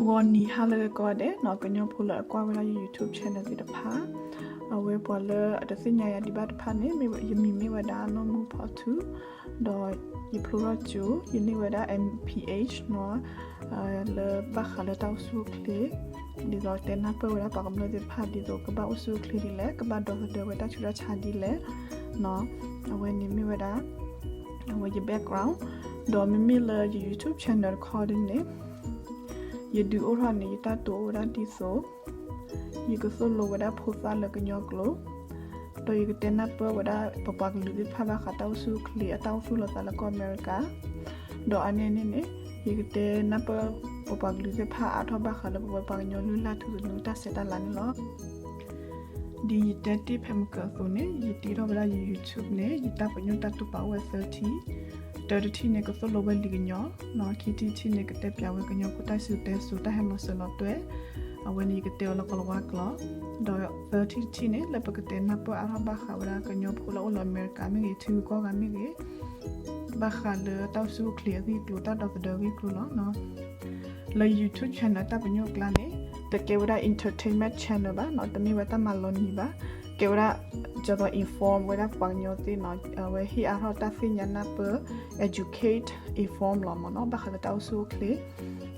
ဂီၤနံၤဟါလၢအဂ့ၤကိးဂၤဒဲးနီၤ, ကညီဖိလၢအကွၢ်ဝဲဒၣ်ယ YouTube channel သ့ၣ်တဖၣ်, အဝဲပှၤလၢအတသ့ၣ်ညါယၤဒံးဘၣ်တဖၣ်န့ၣ် ယမံၤမ့ၢ်ဝဲဒၣ်နီၢ်မုၢ်ဖီထူ, ဒီးယဖျိထီၣ်ကၠိ, ယန့ၢ်ဝဲဒၣ် M P H နီၤ, လၢဘၣ်ဃးလၢတၢ်အိၣ်ဆူၣ်အိၣ်ချ့, ဒ်သိးတဲနၢ်ပၢၢ်ဝဲဒၣ်ပှၤကမျၢၢ်သ့ၣ်တဖၣ် ဒ်သိးကဘၣ်အိၣ်ဆူၣ်အိၣ်ချ့ဒ်လဲၣ်, ကဘၣ်ဒီသဒၢဝဲတၢ်ဆူးတၢ်ဆါဒ်လဲၣ်, အဝဲန့ၣ်မ့ၢ်ဝဲဒၣ် အဝဲယ background, ဒီးမ့မ့ၢ်လၢယ YouTube channel တခီဒ်န့ၣ် ယဒုးအိၣ်ထီၣ်န့ၣ် ယတၢ်တိာ်အိၣ်ဝဲဒၣ်ဒ်သိး ယကသိၣ်လိဝဲဒၣ်ဖိသၣ်လၢကညီကျိာ်, ဒီးယကတဲနၢ်ပၢၢ်ဝဲဒၣ်ပပှၤကလုာ်သ့ၣ်တဖၣ်ဘၣ်ဃးတၢ်အိၣ်ဆူၣ်အိၣ်ချ့ အတၢ်အိၣ်သူၣ်လီၤသးလၢကီၢ်အမဲရကၤ, ဒီးအါန့ၢ်န့ၣ်န့ၣ် ယကတဲနၢ်ပၢၢ်ပပှၤကလုာ်သ့ၣ်တဖၣ်အါထီၣ်ဘၣ်ဃးလၢပဝဲပှၤကညီလုၢ်လၢ်ထူသနူတၢ်ဆဲးတၢ်လၤန့ၣ်လီၤ. ဒ်ယတဲတ့ၢ်ဖဲမုၢ်ကၢအသိးန့ၣ် ယတ့ထီၣ်ဝဲဒၣ်ယ YouTube န့ၣ် ယတၢ်ပညိၣ်တၢ်တိာ်ပာ်အိၣ်ဝဲသၢထံၣ်, တၢတထံၣ်န့ၣ် ကသိၣ်လိဝဲလံာ်ကညီ, ခံထံၣ်တထံၣ်န့ၣ် ကတဲပၠးဝဲကညီဖိတၢ်စံၣ်စိၤတဲစိၤ တၢ်ဟဲလီၤစၢၤလီၤသွဲၣ်, အဝဲန့ၣ်ယကတဲအီၤလၢကိၤလၤဝါကျိာ်, ဒီးသၢထံၣ်တထံၣ်န့ၣ် လၢပကတဲနၢ်ပၢၢ်အါထီၣ်ဘၣ်ဃးဝဲဒၣ်ကညီဖိလၢအိၣ်လၢအမဲရကၤမ့ၢ်ဂ့ၤ ထံဂုၤကီၢ်ဂၤမ့ၢ်ဂ့ၤ ဘၣ်ဃးလၢတၢ်အိၣ်ဆူၣ်အိၣ်ချ့အဂ့ၢ်အကျိၤ တၢ်ဒီသဒၢအဂ့ၢ်အကျိၤလီၤ. လၢ YouTube channel တၢ်ပညိၣ်အကျါန့ၣ် တကဲဝဲဒၣ် entertainment channel ဘၣ်နီၤ, တမ့ၢ်ဝဲတၢ်မၤလီၤနံၤဘၣ်, ကဲဝဲဒၣ် ကသိး inform ဝဲဒၣ်ပှၤကညီသ့ၣ်နီၤ, အဝဲဟ့ၣ်အါထီၣ်တၢ်သ့ၣ်ညါနၢ်ပၢၢ် educate inform လီၤမ့ၢ်နီၤ, ဘၣ်ဃးလၢတၢ်အိၣ်ဆူၣ်အိၣ်ချ့,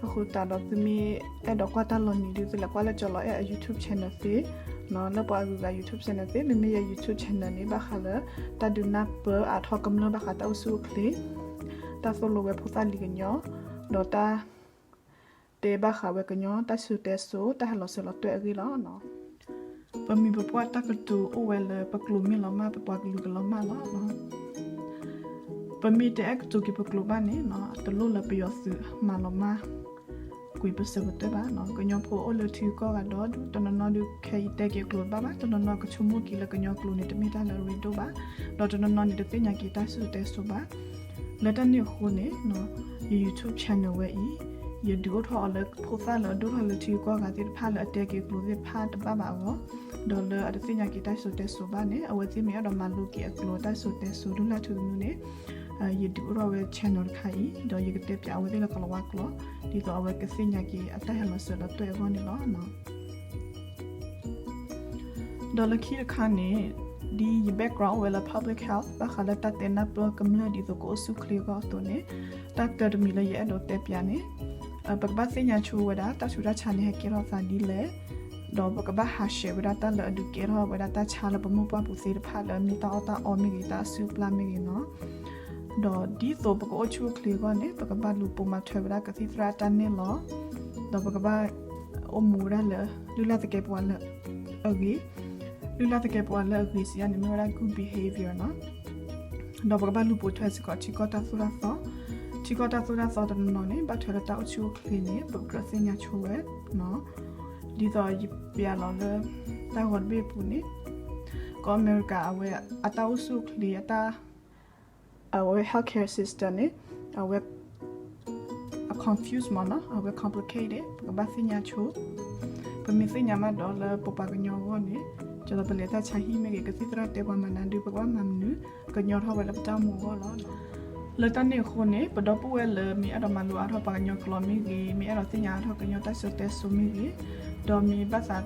အဃိသတးဒီးသုမ့ၢ်အဲၣ်ဒိးကွၢ်တၢ်လီၤနံၤဒုး သုလဲၤကွၢ်လၢကၠီၤလီၤအဲၣ်အ YouTube channel သ့, လၢပှၤအဂုၤအဂၤ YouTube channel သ့, မ့မ့ၢ်ယ YouTube channel န့ၣ် ဘၣ်ဃးလၢ တၢ်ဒုးနၢ်ပၢၢ်အါထီၣ်ကမျၢၢ်ဘၣ်ဃးတၢ်အိၣ်ဆူၣ်အိၣ်ချ့, တၢ်သိၣ်လိဝဲဖိသၣ်လံာ်ကညီ, ဒီးတၢ် တဲဘၣ်ဃးဝဲကညီတၢ်စံၣ်စိၤတဲစိၤ တၢ်ဟဲလီၤစၢၤလီၤသွဲၣ်အဂ့ၢ်လီၤ. ပမံၤပပှၢ်တၢ်ကတိၤအိၣ်ဝဲလၢ ပကျိာ်မ့ၢ်လီၤမၢ် ပပှၤကလုာ်ကလီၤမၢ်လီၤ. ပမ့ၢ်တအဲၣ်ကတိၤက့ၤပကျိာ်ဘၣ်န့ၣ် တလိၣ်လၢပယီၤသုးမၤလီၤမၢ် ကွံာ်ပစၢၤပသွဲၣ်ဘၣ်. ကညီဖိအိၣ်လၢထံဂုၤကီၢ်ဂၤဒီဒူၣ် တနီၤနီၤဒုးခဲအံၤတဲက့ၤအကျိာ်တဘၣ်ဘၣ်, တနီၤနီၤကဆိကမိၣ်က့ၤလၢကညီကျိာ်န့ၣ် တမ့ၢ်တၢ်လၢအရ့ဒိၣ်ဘၣ်, ဒီးတနီၤနီၤန့ၣ် တသ့ၣ်ညါက့ၤတၢ်စံၣ်စိၤတဲစိၤဘၣ်. လၢတၢ်န့ၣ်အဃိန့ၣ် ယ YouTube channel ဝဲအံၤ ယဒုးအိၣ်ထီၣ်အီၤလၢဖိသၣ်လၢအဒိၣ်ထီၣ်လၢထံဂုၤကီၢ်ဂၤသ့ၣ်တဖၣ် လၢအတဲက့ၤအကျိာ်သ့ၣ်တဖၣ်တဘၣ်ဘၣ်အဂီၢ်, ဒီးလၢအတသ့ၣ်ညါက့ၤတၢ်စံၣ်စိၤတဲစိၤဘၣ်န့ၣ် အဝဲသ့ၣ်မ့ၢ်အဲၣ်ဒိးမၤလိက့ၤအကျိာ်တၢ်စံၣ်စိၤတဲစိၤ လုၢ်လၢ်ထူသနူန့ၣ် ယဒုးအိၣ်ထီၣ်ဝဲ channel တခါအံၤ ဒီးယကတဲပၠးအဝဲသ့ၣ်လၢကိၤလၤဝါကျိာ် ဒ်သိးအဝဲကသ့ၣ်ညါက့ၤအတၢ်ဟဲလီၤစၢၤလီၤသွဲၣ်အဂီၢ်န့ၣ်လီၤ. ဒီးလၢခံတခါန့ၣ် ဒ်ယ background အိၣ်ဝဲလၢ public health ဘၣ်ဃးလၢတၢ်တဲနၢ်ပၢၢ်ကမျၢၢ်ဒ်သိးကအိၣ်ဆူၣ်အိၣ်ချ့အဂီၢ်အသိးန့ၣ် တၢ်တၢတမံၤလၢယအဲၣ်ဒိးတဲပၠးန့ၣ် ပကဘၣ်သ့ၣ်ညါဆိဝဲဒၣ် တၢ်ဆူးတၢ်ဆါန့ၣ်ဟဲကဲထီၣ်သးဒ်လဲၣ်, ဒီးပကဘၣ်ဟးဆှဲးဝဲဒၣ် တၢ်လၢအဒုးကဲထီၣ်ဝဲဒၣ်တၢ်ဆါလၢပမိၢ်ပှၢ်ပူၤသ့ၣ်တဖၣ် လၢအမ့ၢ်တၢ်အီၣ်တၢ်အီမ့ၢ်ဂ့ၤ တၢ်အစုၣ်ပျၢ်မ့ၢ်ဂ့ၤနီၤ. ဒီးဒ်သိးပကအိၣ်ဆူၣ်အိၣ်ချ့အဂီၢ်န့ၣ် ပကဘၣ်လူၤပိာ်မၤထွဲဝဲဒၣ်ကသံၣ်သရၣ်တၢ်နဲၣ်လီၤ, ဒီးပကဘၣ်အိၣ်မူဝဲဒၣ်လၢ လုၢ်လၢ်သကဲးပဝးလၢအဂ့ၤ, လုၢ်လၢ်သကဲးပဝးလၢအဂ့ၤစံးယၤန့ၣ် မ့ၢ်ဝဲဒၣ် good behavior နီၤ. ဒီးပကဘၣ်လူၤပိာ်ထွဲစ့ၢ်ကီးထံကီၢ်တၢ်သိၣ်တၢ်သီ, ထံကီၢ်တၢ်သိၣ်တၢ်သီတနီၤနီၤန့ၣ် ဘၣ်ထွဲလၢတၢ်အိၣ်ဆူၣ်အိၣ်ချ့န့ၣ် ပကြၢးသ့ၣ်ညါဆိဝဲနီၤ. ဒ်သိးယပျးလီၤလၢ တၢ်ဂီၤတဘ့ၣ်အပူၤန့ၣ် ကီၢ်အမဲရကၤအဝဲ အတၢ်အိၣ်ဆူၣ်အိၣ်ချ့ အတၢ် အဝဲ healthcare system န့ၣ် အဝဲ အ confuse မ့ၢ်နီၤ, အဝဲ complicated ပကဘၣ်သ့ၣ်ညါဆိ, ပမ့ၢ်သ့ၣ်ညါမးဒီးလၢပပှၤကညီအဂီၢ်န့ၣ် ကၠီဒီးပလဲၤတၢ်ဆါဟံၣ်မ့ၢ်ဂ့ၤ ကသံၣ်သရၣ်တဲပှၤမၤနၤဒုး ပကဘၣ်မၤမနုၤ ကညီထီၣ်ဝဲလၢပတၢ်အိၣ်မူအဂီၢ်လီၤ. လၢတၢ်န့ၣ်အဃိန့ၣ် ပဒီပုၢ်ဝဲၢ်လၢမ့ၢ်အဲၣ်ဒိးမၤလိအါထီၣ်ပှၤကညီကျိာ်မ့ၢ်ဂ့ၤ, မ့ၢ်အဲၣ်ဒိးသ့ၣ်ညါအါထီၣ်ကညီတၢ်စံၣ်စိၤတဲစိၤမ့ၢ်ဂ့ၤ, ဒီးမ့ၢ်ဘၣ်သး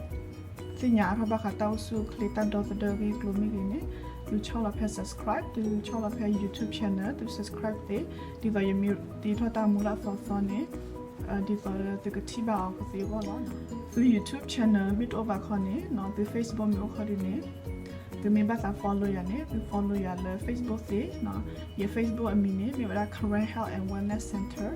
သ့ၣ်ညါအါထီၣ်ဘၣ်ဃးတၢ်အိၣ်ဆူၣ်အိၣ်ချ့တၢ်ဒီသဒၢအဂ့ၢ်အကျိၤမ့ၢ်ဂ့ၤန့ၣ် သုဆီၣ်လီၤဖဲ subscribe, သုဆီၣ်လီၤဖဲ YouTube channel, သု subscribe သ့, ဒ်သိးယမ့ၢ်တ့ထီၣ်တၢ်အိၣ်မူလၢအသီအသီန့ၣ် ဒ်သိးသုကထံၣ်ဘၣ်အီၤကသ့အဂီၢ်လီၤ. သု YouTube channel မ့ၢ်တအိၣ်ဘၣ်ခီန့ၣ် သု Facebook မ့ၢ်အိၣ်ခီဒုးန့ၣ် သုမ့ၢ်ဘၣ်သး follow ယၤန့ၣ် သု follow ယၤလၢ Facebook သ့, ယ Facebook အမံၤန့ၣ် မ့ၢ်ဝဲဒၣ် Karen Health and Wellness Center,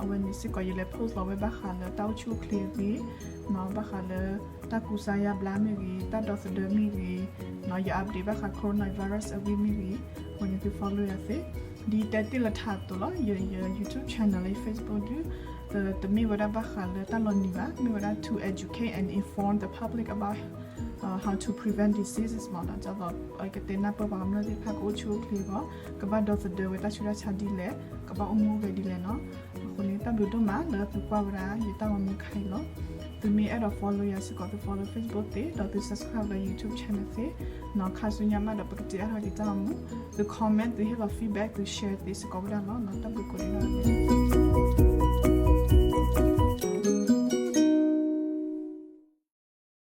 အဝဲန့ၣ်စ့ၢ်ကီး ယလဲၤ post လီၤဝဲဘၣ်ဃးလၢတၢ်အိၣ်ဆူၣ်အိၣ်ချ့အဂ့ၢ်, ဘၣ်ဃးလၢ တၢ်ကူစါယါဘျါမ့ၢ်ဂ့ၤ, တၢ်ဒီသဒၢမ့ၢ်ဂ့ၤ, ယ update ဘၣ်ဃး coronavirus အဂ့ၢ်မ့ၢ်ဂ့ၤ, အဝဲန့ၣ်သု follow ယၤသ့. ဒ်တဲတ့ၢ်လၢထးအသိးလီၤ, ယ YouTube channel လၢ Facebook ဒုး တမ့ၢ်ဝဲဒၣ်ဘၣ်ဃးလၢတၢ်လီၤနံၤဘၣ်, မ့ၢ်ဝဲဒၣ် to educate and inform the public about how to prevent diseases မ့ၢ်နီၤ, ဒ်သိးကတဲနၢ်ပၢၢ်ပှၤကမျၢၢ်သ့ၣ်တဖၣ်ကအိၣ်ဆူၣ်အိၣ်ချ့အဂီၢ်, ကဘၣ်ဒီသဒၢဝဲတၢ်ဆူးတၢ်ဆါဒ်လဲၣ်, ကဘၣ်အိၣ်မူအိၣ်ဂဲၤဒ်လဲၣ်နီၤ. အဃိန့ၣ် တၢ်ဘျုးဒိၣ်မးလၢသုကွၢ်ဝဲဒၣ်ယတၢ်ဂီၤမူခါအံၤလီၤ. သုမ့ၢ်အဲၣ်ဒိး follow ယၤစ့ၢ်ကီး သု follow Facebook သ့, ဒီးသု subscribe လၢ YouTube channel သ့, နီၤ ခါဆူညါမးဒီးပကတဲအါထီၣ်က့ၤတၢ်ဂီၤမူ, သု comment, သုဟ့ၣ်လီၤ feedback, သု share သ့စ့ၢ်ကီးဝဲဒၣ်လီၤ. တၢ်ဘျုးကိးဂၤဒဲး.